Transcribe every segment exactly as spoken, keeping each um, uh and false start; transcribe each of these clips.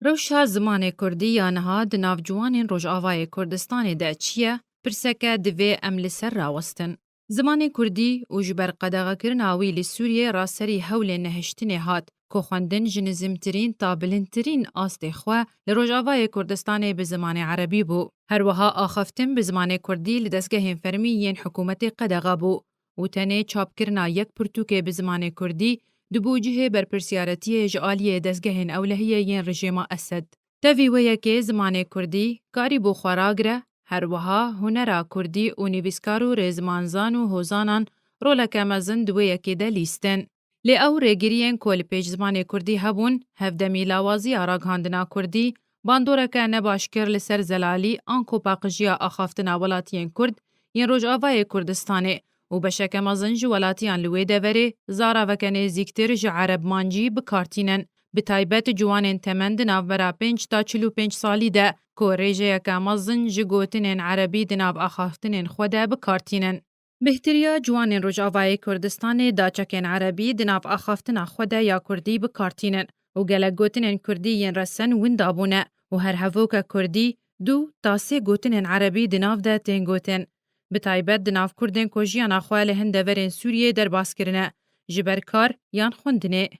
Rewşa zimanê kurdî ya niha di nav ciwanên Rojavayê Kurdistanê de çi ye? Pirseke divê em li ser rawestin. Zimanê kurdî û ji ber qedexekirina wî li Sûriyê raserî hewlên nehiştinê hat, ku xwendin ji nizimtirîn ta bilindtirîn astê xwe li Rojavayê Kurdistanê bi zimanê erebî bû. Her wiha axaftin bi zimanê kurdî li dezgehên fermî yên hikûmetê qedexe bû û tenê çapkirina yek pirtûkê bi zimanê kurdî dibû cihê berpirsiyaretiye ji aliyê dezgehên ewlehiyê yên rejêma Esed. Tevî wê yekê zimanê kurdî karîbû xwe ragire, her wiha hunera kurdî û nivîskar û rêzmanzan û hozanan roleke mezin di wê yekê de lîstin. Lê ew rêgiriyên ku li pêş zimanê kurdî hebûn, hevdemî lawaziya ragihandina kurdî, bandoreke nebaş kir li ser zelalî anku paqijiya axaftina welatiyên kurd yên Rojavayê Kurdistanê û beşeke mezin ji welatiyan li wê deverê zaraveke nêzîktir ji erebmancî bi kar tînin. Bi taybet ciwanên temen di navbera pênc ta çil û pênc salî de ku rêjeyeke mezin ji gotinên erebî di nav axaftinên xwe de bi kar tînin. Bêhtiriya ciwanên Rojavayê Kurdistanê da çekên erebî di nav axaftina xwe de ya kurdî bi kar tînin û gelek gotinên kurdî yên resen winda bûne û her hevoke kurdî du ta sê gotinên erebî di nav de tên gotin. Bi taybet di nav kurdên ku jiyana xwe li hin deverên Sûriyê derbas kirine, ji ber kar yan xwendinê.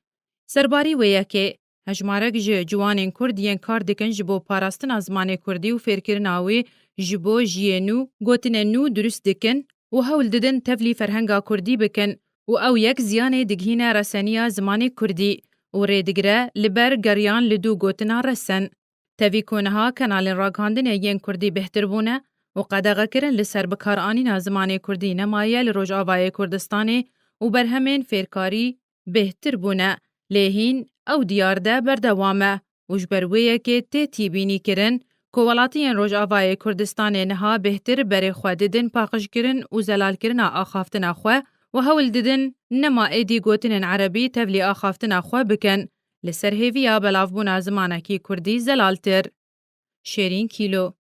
Serbarî wê yekê, hejmarek ji ciwanên kurd yên kar dikin ji bo parastina zimanê kurdî û fêrkirina wê ji bo jiyê nû, gotinên nû dirust dikin û hewl didin tevlî ferhenga kurdî bikin û ew yek ziyanê digihîne reseniya zimanê kurdî û rê digire li ber geriyan li dû gotina resen. Tevî ku niha kenalên ragihandinê yên kurdî bêhtir bûne û qedexekirin li ser bikaranîna zimanê kurdî nemaye li Rojavayê Kurdistanê û berhemên fêrkarî bêhtir bûne, lê hîn ew diyar de berdewam e û ji ber wê yekê tê tîbînî kirin ku welatiyên Rojavayê Kurdistanê niha bêhtir berê xwe didin paqijkirin û zelalkirina axaftina xwe û hewl didin nema êdî gotinên erebî tevlî axaftina xwe bikin, li ser hêviya belavbûna zimanekî kurdî zelaltir. Şêrîn Kîlo.